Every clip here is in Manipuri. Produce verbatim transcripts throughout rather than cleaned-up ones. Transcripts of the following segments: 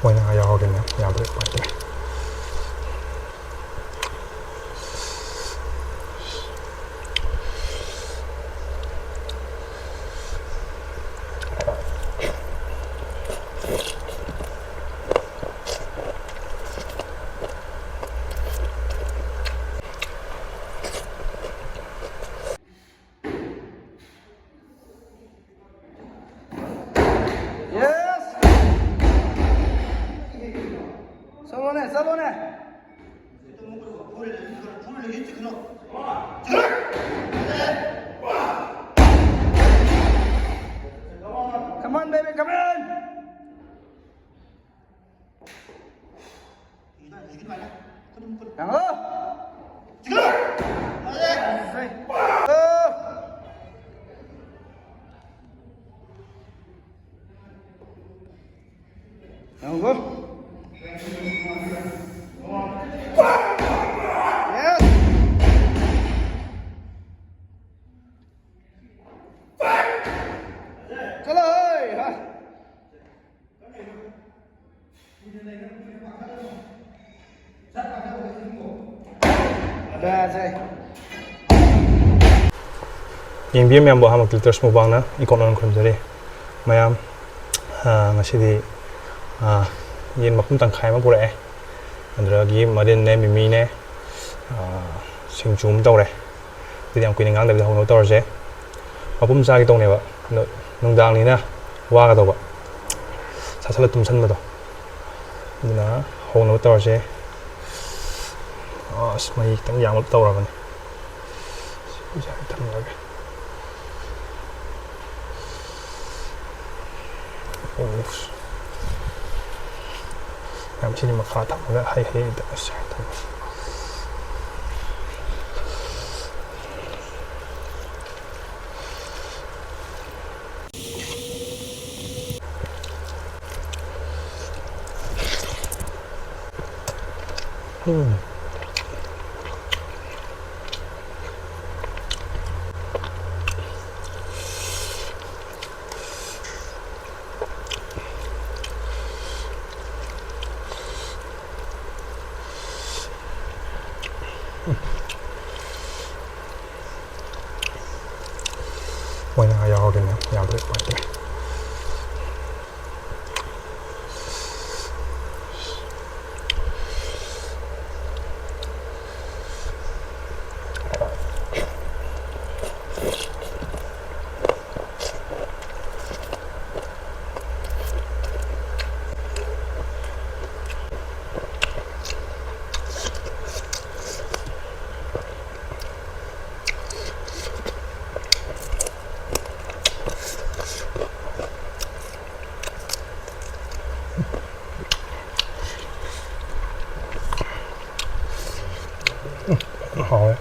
ꯃꯣꯏꯅ ꯌꯥꯎꯔꯒꯦꯅꯦ, ꯌꯥꯗ꯭ꯔꯦ, ꯎꯄꯥꯏ ꯂꯩꯇ꯭ꯔꯦ꯫ Yes! ꯆꯠꯂꯣꯅꯦ, ꯆꯠꯂꯣꯅꯦ! Come on, baby, come on! ꯌꯥꯡꯂꯣ! ꯌꯥꯡꯂꯣ! Yes! ꯆꯠꯂꯣ, ꯍꯩ! ꯍꯥ! ꯌꯦꯡꯕꯤꯕ ꯃꯌꯥꯝꯕꯨ ꯑꯍꯥꯟꯕ ꯀ꯭ꯂꯤꯇꯔꯁ ꯃꯨꯛꯕꯥꯡꯅ ꯏꯀꯣꯛꯅꯅ ꯈꯨꯔꯨꯝꯖꯔꯤ꯫ ꯃꯌꯥꯝ, ꯑ, ꯉꯁꯤꯗꯤ, ꯑ, ꯌꯦꯟ ꯃꯄꯨꯝ ꯇꯪꯈꯥꯏ ꯑꯃ ꯄꯨꯔꯛꯑꯦ꯫ ꯑꯗꯨꯗꯒꯤ ꯃꯔꯤꯟꯅꯦ, ꯃꯤꯃꯤꯅꯦ, ꯑ, ꯁꯤꯡꯖꯨ ꯑꯃ ꯇꯧꯔꯦ꯫ ꯑꯗꯨꯗꯤ ꯌꯥꯝ ꯀꯨꯏꯅ ꯉꯥꯡꯗꯕꯤꯗ ꯍꯧꯅꯕ ꯇꯧꯔꯁꯦ꯫ ꯃꯄꯨꯝ ꯆꯥꯒꯦ ꯇꯧꯅꯦꯕ, ꯑꯗꯣ ꯅꯨꯡꯗꯥꯡꯅꯤꯅ ꯋꯥꯒꯗꯧꯕ, ꯆꯥꯁꯜꯂ ꯇꯨꯝꯁꯟꯕꯗꯣ꯫ ꯑꯗꯨꯅ ꯍꯧꯅꯕ ꯇꯧꯔꯁꯦ꯫ ꯑꯁ, ꯃꯍꯤ ꯈꯤꯇꯪ ꯌꯥꯝꯂꯞ ꯇꯧꯔꯕꯅꯤ꯫ ꯁꯤ ꯊꯝꯃꯒꯦ꯫ ꯑꯣꯐ꯫ ꯌꯥꯝ ꯁꯤꯗꯤ ꯃꯈꯥ ꯊꯝꯃꯒ ꯍꯩ ꯍꯩ ꯇꯧꯔꯁꯦ꯫ ꯎꯝ꯫ ꯃꯣꯏꯅ ꯌꯥꯎꯔꯒꯅ ꯌꯥꯝ ꯐꯩ, ꯅꯨꯡꯉꯥꯏꯇꯦ꯫ ꯍꯥꯎꯋꯦ꯫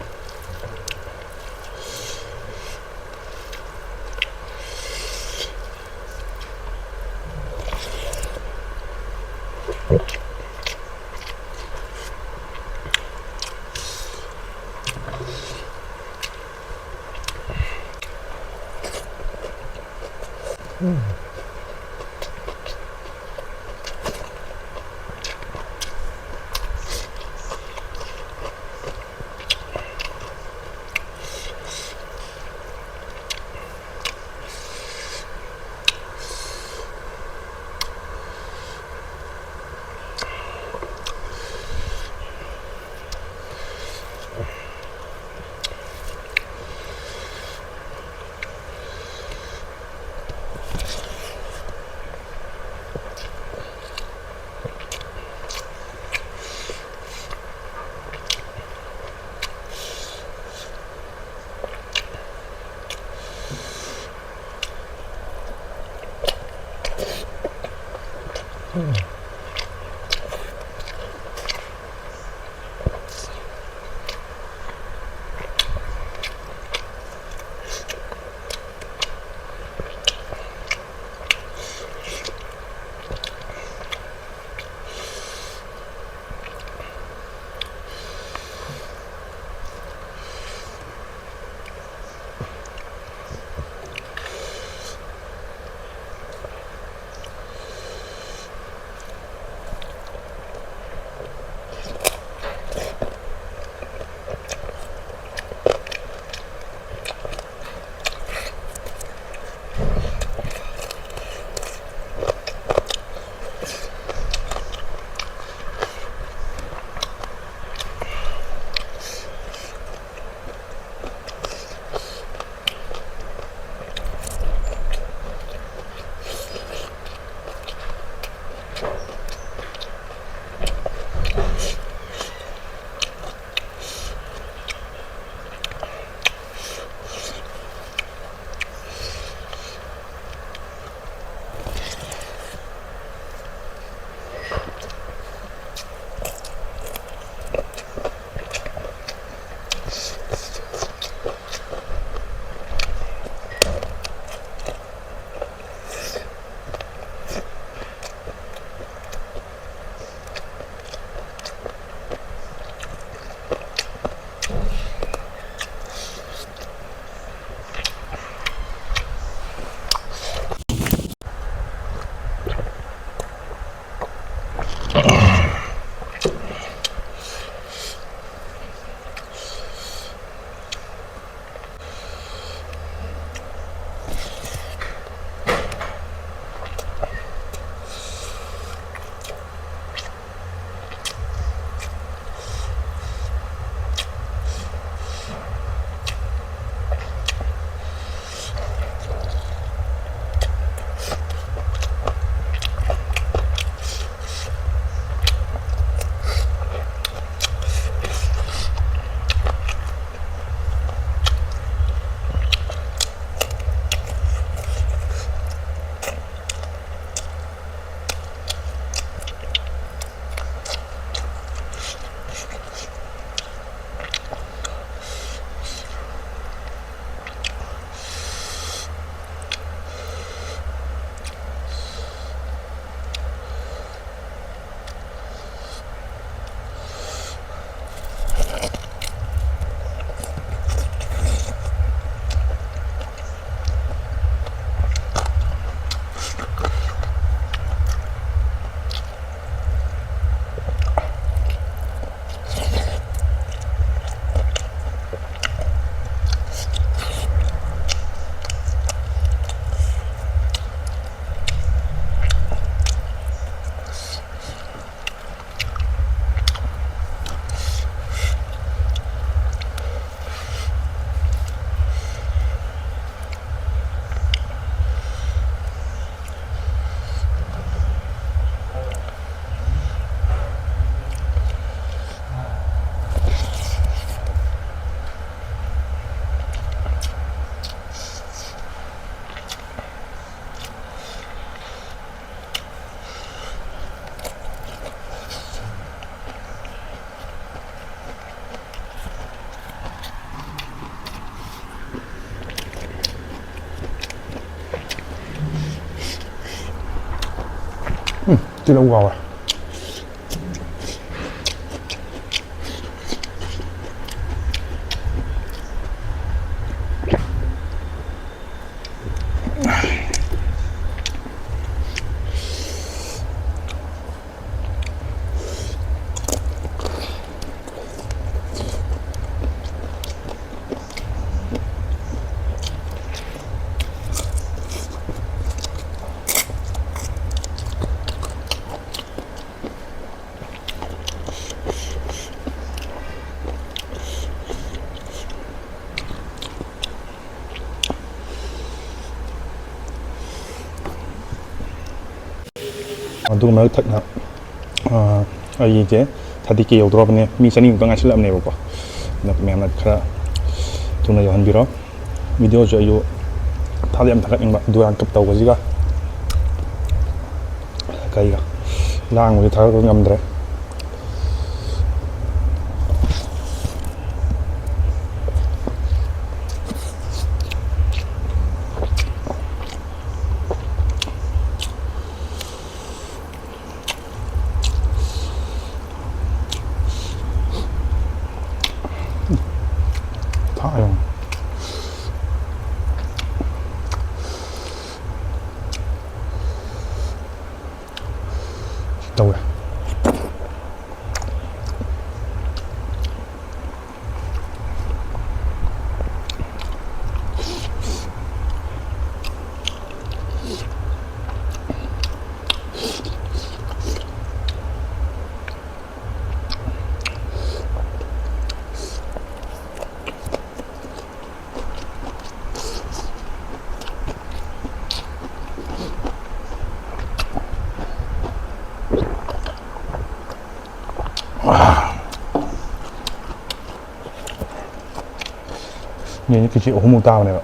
ꯇꯤꯜꯍꯧ ꯉꯥꯎꯔꯦ꯫ ꯑꯗꯨꯒ ꯃꯔꯛ ꯊꯠꯅ, ꯑꯥ, ꯑꯩꯁꯦ ꯊꯥꯔꯇꯤ ꯀꯦ ꯌꯧꯗꯣꯔꯕꯅꯦ꯫ ꯃꯤ ꯆꯅꯤꯃꯨꯛꯇ ꯉꯥꯏꯁꯤꯜꯂꯛꯑꯕꯅꯦꯕꯀꯣ꯫ ꯑꯗꯣ ꯃꯌꯥꯝꯅ ꯈꯔ ꯊꯨꯅ ꯌꯧꯍꯟꯕꯤꯔꯣ꯫ ꯚꯤꯗꯤꯑꯣꯁꯨ ꯑꯩꯁꯨ ꯊꯥꯗꯤ ꯌꯥꯝ ꯊꯥꯒꯠꯅꯤꯡꯕ, ꯗꯨꯔꯥꯟ ꯀꯞ ꯇꯧꯕꯁꯤꯒ ꯀꯩꯒ ꯂꯥꯡꯕꯁꯦ ꯊꯥꯒꯠꯄ ꯉꯝꯗ꯭ꯔꯦ꯫ ꯊꯥ ꯌꯦꯡꯉꯨ꯫ ꯁꯤ ꯇꯧꯔꯦ꯫ ꯌꯦꯟꯁꯦ ꯀꯦꯖꯤ ꯑꯍꯨꯝꯃꯨꯛ ꯇꯥꯕꯅꯦꯕ꯫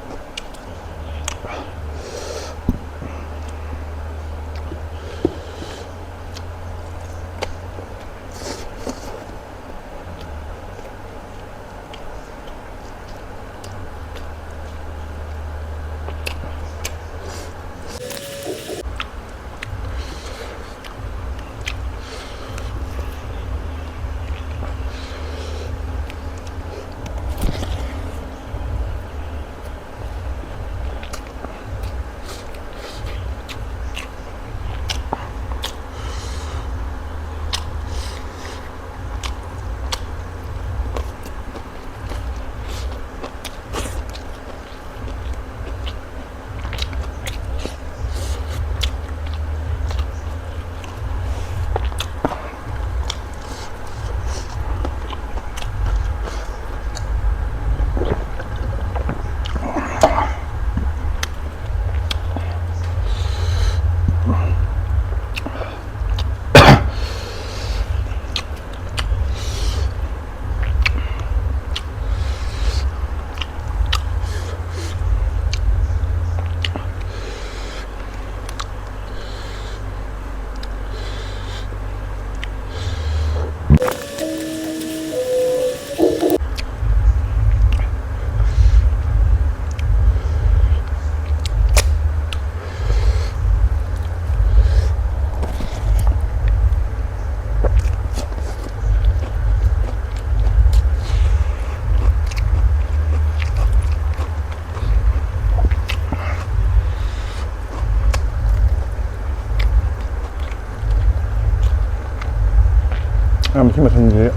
ꯃꯌꯥꯝ ꯁꯤ ꯃꯊꯦꯜꯁꯤ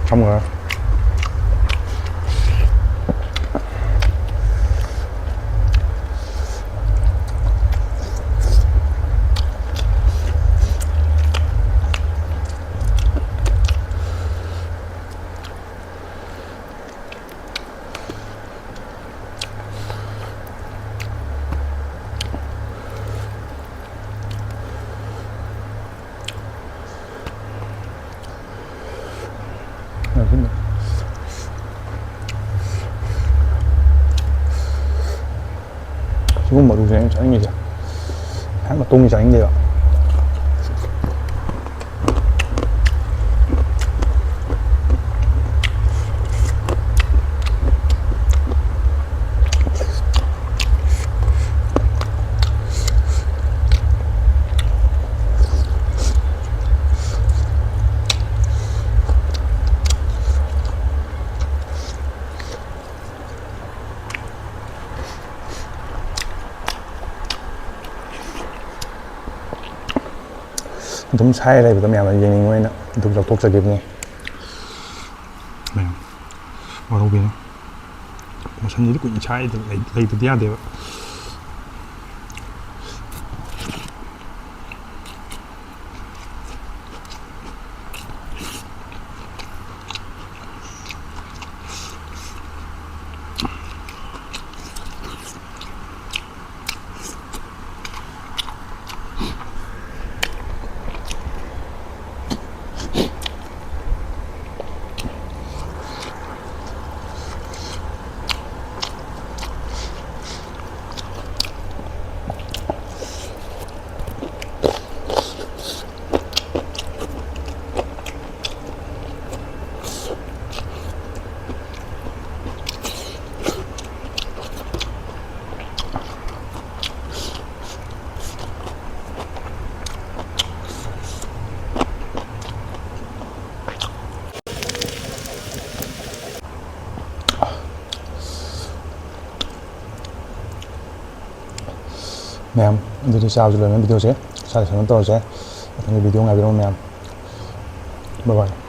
ꯊꯝꯈ꯭ꯔꯦ꯫ ꯁꯤꯒꯨꯝꯕ ꯃꯔꯨꯁꯦ ꯑꯩꯅ ꯆꯥꯅꯤꯡꯉꯤꯁꯦ꯫ ꯍꯦꯛ ꯃꯇꯣꯡꯗꯤ ꯆꯥꯅꯤꯡꯗꯦꯕ꯫ ꯑꯗꯨꯝ ꯁꯥꯏꯔ ꯂꯩꯕꯗꯣ ꯃꯌꯥꯝꯅ ꯌꯦꯡꯅꯤꯡꯕ ꯑꯣꯏꯅ ꯑꯗꯨꯝ ꯂꯧꯊꯣꯛꯆꯈꯤꯕꯅꯦ꯫ ꯃꯌꯥꯝ ꯋꯥꯔꯧꯕꯤꯅꯨ꯫ ꯃꯁꯟꯁꯤꯗꯤ ꯀꯨꯏꯅ ꯁꯥꯏꯗ ꯂꯩ-, ꯂꯩꯇꯗꯤ ꯌꯥꯗꯦꯕ꯫ ꯃꯌꯥꯝ, ꯑꯗꯨꯗꯤ ꯆꯥꯕꯁꯨ ꯂꯣꯏꯔꯦ, ꯚꯤꯗꯤꯑꯣꯁꯦ ꯁ꯭ꯋꯥꯏꯗ ꯁꯝꯃꯤꯠ ꯇꯧꯔꯁꯦ꯫ ꯃꯊꯪꯒꯤ ꯚꯤꯗꯤꯑꯣ ꯉꯥꯏꯕꯤꯔꯝꯃꯣ ꯃꯌꯥꯝ꯫ Bye bye.